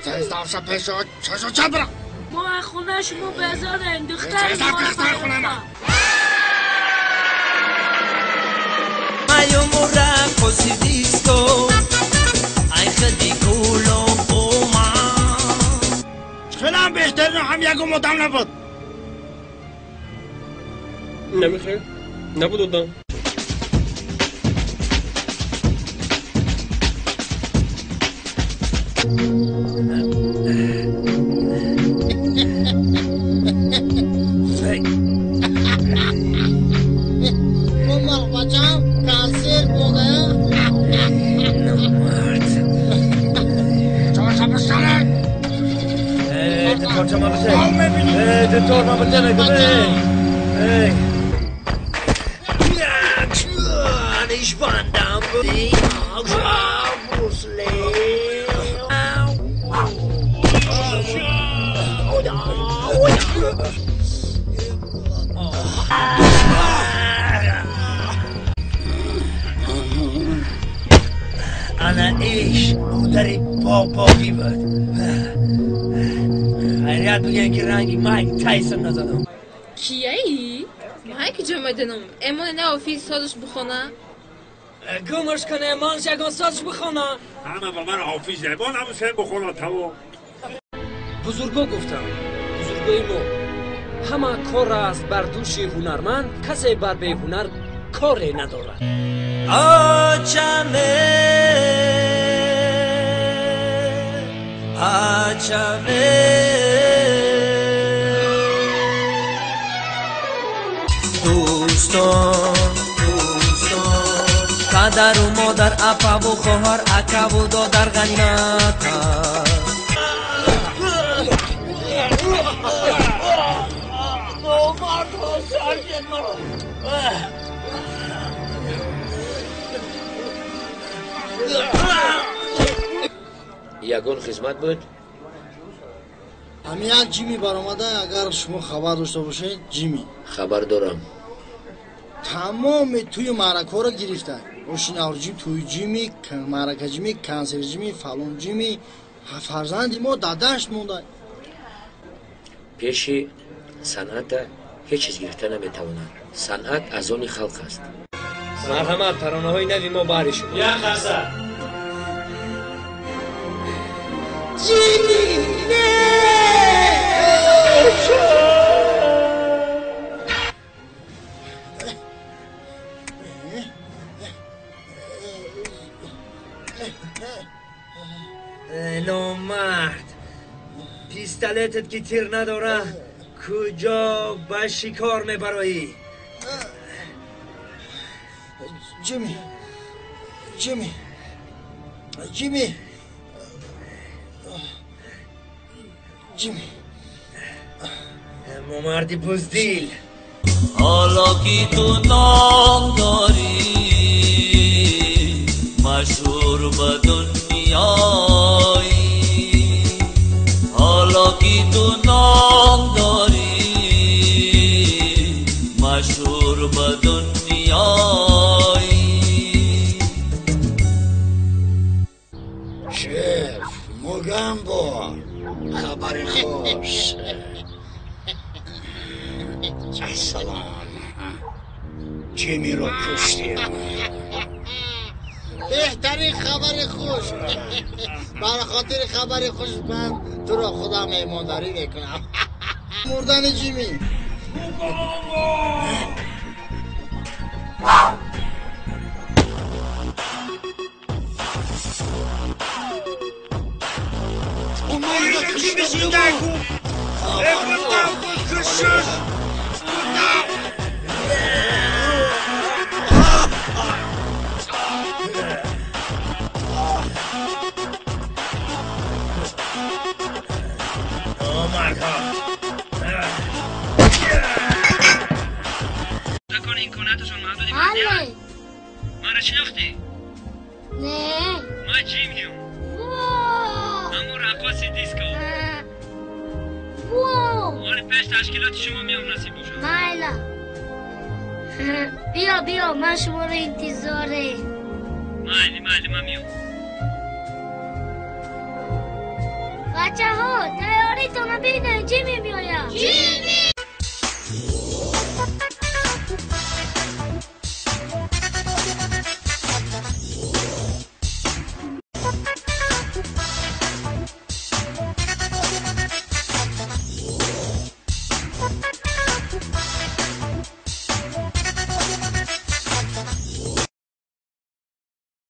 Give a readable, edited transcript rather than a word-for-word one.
Тез пеш чашо чабра. Мо хона шумо безорем, духтари мо. Mayo morraco si disco, ay ridículo oma. خیلی بهتر هم یکم مدام نبود. نمیخوای؟ نبود آدم. انا ایش مادری بابایی بود. خیریت بگن که رنگی مایک تایسون نزدم. کیایی؟ مایک جا میدونم. امون نه آفیس سازش بخونه. گمش کنه امان شگان سازش بخونه. همه با من آفیس امان همون سه بخونه تمام. بزرگا گفتم، بزرگای ما همه کار است بر دوش هنرمند، کسی بر به هنر کاری ندارد. آچمه آچمه دوستان دوستان پدر و مادر اپا و خواهر اکا و دادر غنیمت. ягон хизмат буд? Ҳамин як Ҷими баромада, агар шумо хабар дошта бошед, Ҷими. Хабар дорам. Тамоми тӯи маъракаҳоро гирифта. Ошинаврҷим, тӯи Ҷими, маърака Ҷими, консерт Ҷими, фалон Ҷими. Фарзанди мо дар дашт монда. Пеши санъата ҳеҷ чиз гирифта наметавонад. Санъат аз они халқ аст. Марҳамат, таронаҳои нави мо баҳри шумо. Як қарса. Ҷими! Не! Номард, пистолетат ки тир надора, куҷо ба шикор мебароӣ? Ҷими, Ҷими, Ҷими, Ҷими. Момарди буздил. Ҳоло ки ту ном дорӣ, машҳур ба дунёӣ. Ҳоло ки ту ном дорӣ, машҳур ба дунёӣ. Шеф, Мугамбо, хабари хуш. Ассалом. Ҷимиро куштем. Беҳтарин хабари хуш. Барои хотири хабари хуш ман туро худам меҳмондарӣ мекунам. Мурдани Ҷими. Мугамбо! Маро шинохтӣ? Не. Ман Ҷимиам. Ҳамон раққоси диско. Ҳоли пеш ташкилоти шумо меом, насиб бошад. Майла. Биё, биё, ман шуморо интизорем. Майли, майли, ман меом. Бачаҳо, тайёритонро бинед, Ҷимми меояд. Ҷимми!